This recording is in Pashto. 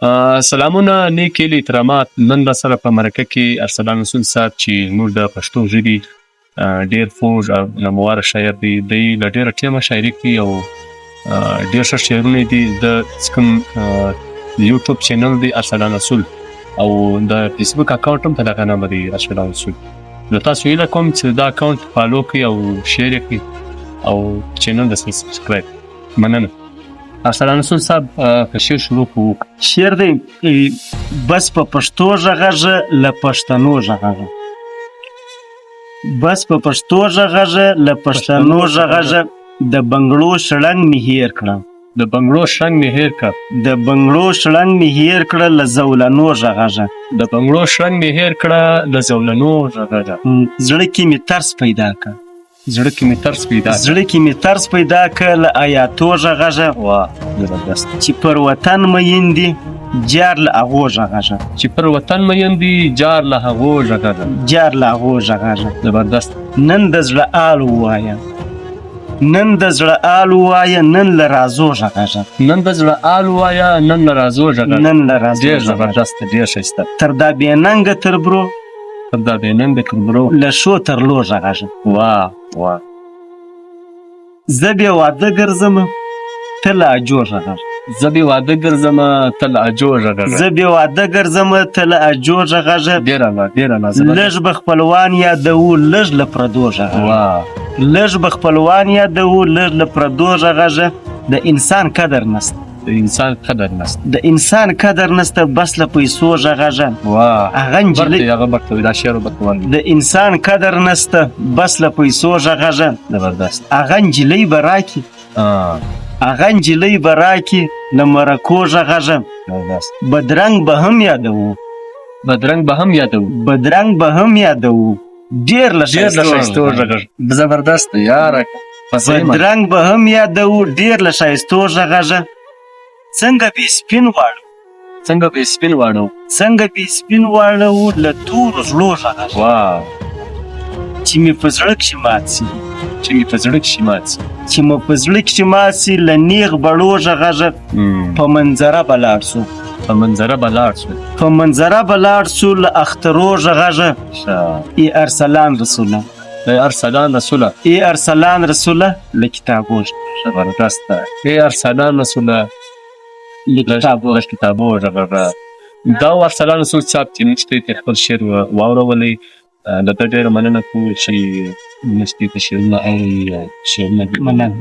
سلامونه، نیک هیلې، احترامات. نن را سره په مرکه کې ارسلان رسول صاحب چې زموږ د پښتو ژبې ډېر خوږ او نامور شاعر دی. دی له ډېره ټیمه شاعري کوي او ډېر ښه شعرونه دي. د کوم یوټیوب چینل دی ارسلان رسول او د فیسبوک اکاونټ هم په دغه نامه دی، ارسلان رسول. نو تاسو هیله کوم چې دا اکاونټ follow کړئ او share یې کړئ او چینل د subscribe. مننه ارسلان رسول صاحب. که شعر شروع کوو. شعر دی، بس په پښتو ږغږه، له پښتنو ږغږه. بس په پښتو ږغږه، له پښتنو ږغږه، د بنګړو شړنګ مې هېر کړه. د بنګړو شرنګ مې هېر کړه. د بنګړو شړنګ مې هېر کړه، له زولنو ږغږه. د بنګړو شرنګ مې هېر کړه، له زولنو ږغږه. زړه کې مې ترس پیدا کړه. زړه کې مې ترس پیدا کړه. زړه کې مې ترس پیدا کړه، له ایاتو ږغږه. واه، زبردست. چې پر وطن مین دي، جار له هغو ږغږه. چې پر وطن مین دي، جار له هغو ږغږه. جار له هغو ږغږه. زبردست. نن د زړه آل ووایه، نن د زړه آل ووایه، نن له رازو ږغږه. نن د زړه آل ووایه، نن له رازو ږغږه. نن له رازو ډېر ږغږه. زبردست، ډېر ښایسته. تر دا بې ننګه تر برو. تر دا بې ننګه تر برو. له ښو تر لو ږغږه. واه واه. زه بې واده ګرځمه، ته له اجو ږغږه. زه بې واده ګرځمه، ته له اجو ږغږه. زه بې واده ګرځمه، ته له اجو ږغږه. ډېر اعلی، ډېر اعلی، زبردست. لږ به خپلوان یادوو، لږ له پردو ږغږه. واه. لږ به خپلوان یادوو، لږ له پردو ږغږه. د انسان قدر نسته. د انسان قدر نسته. د انسان قدر نسته، بس له پیسو ږغږه. واه. هغه نجلۍ برته، هغه برته، دا شعر برته وایي. د انسان قدر نسته، بس له پیسو ږغږه. زبردست. هغه نجلۍ به راکي. هغه نجلۍ به راکي، له مرکو ږغږه. زبردست. بدرنګ به هم یادوو. بدرنګ به هم یادوو. بدرنګ به هم یادوو، ډېر له ډېر له ښایستو ږغږه. زبردست یاره، په صحیح معنی. بدرنګ به هم یادوو، ډېر له ښایستو ږغږه. څنګه بې سپین واړو. څنګه به سپین واړو. څنګه بې سپین واړو، له تورو زړو ږغږه. واه. چې مې په زړه کښې مات سي. چې مې په زړه کښې مات سي. چې مې په زړه کښې مات سي، له نیغ بړو ږغږه. په منظره به لاړ سو. په منظره به لاړ سو. په منظره به لاړ سو، له اخترو ږغږه. ښه. ای ارسلان رسوله. ای ارسلان رسوله. ای ارسلان رسوله، له کتابو زبردست. ای ارسلان رسوله، له کتابو له کتابو ږغږه. دا و ارسلان رسول صاحب چې موږ ته خپل شعر واورولئ. له ده ډېره مننه کوو چې موږ ته شعرونه اوري او شعرونه مننه.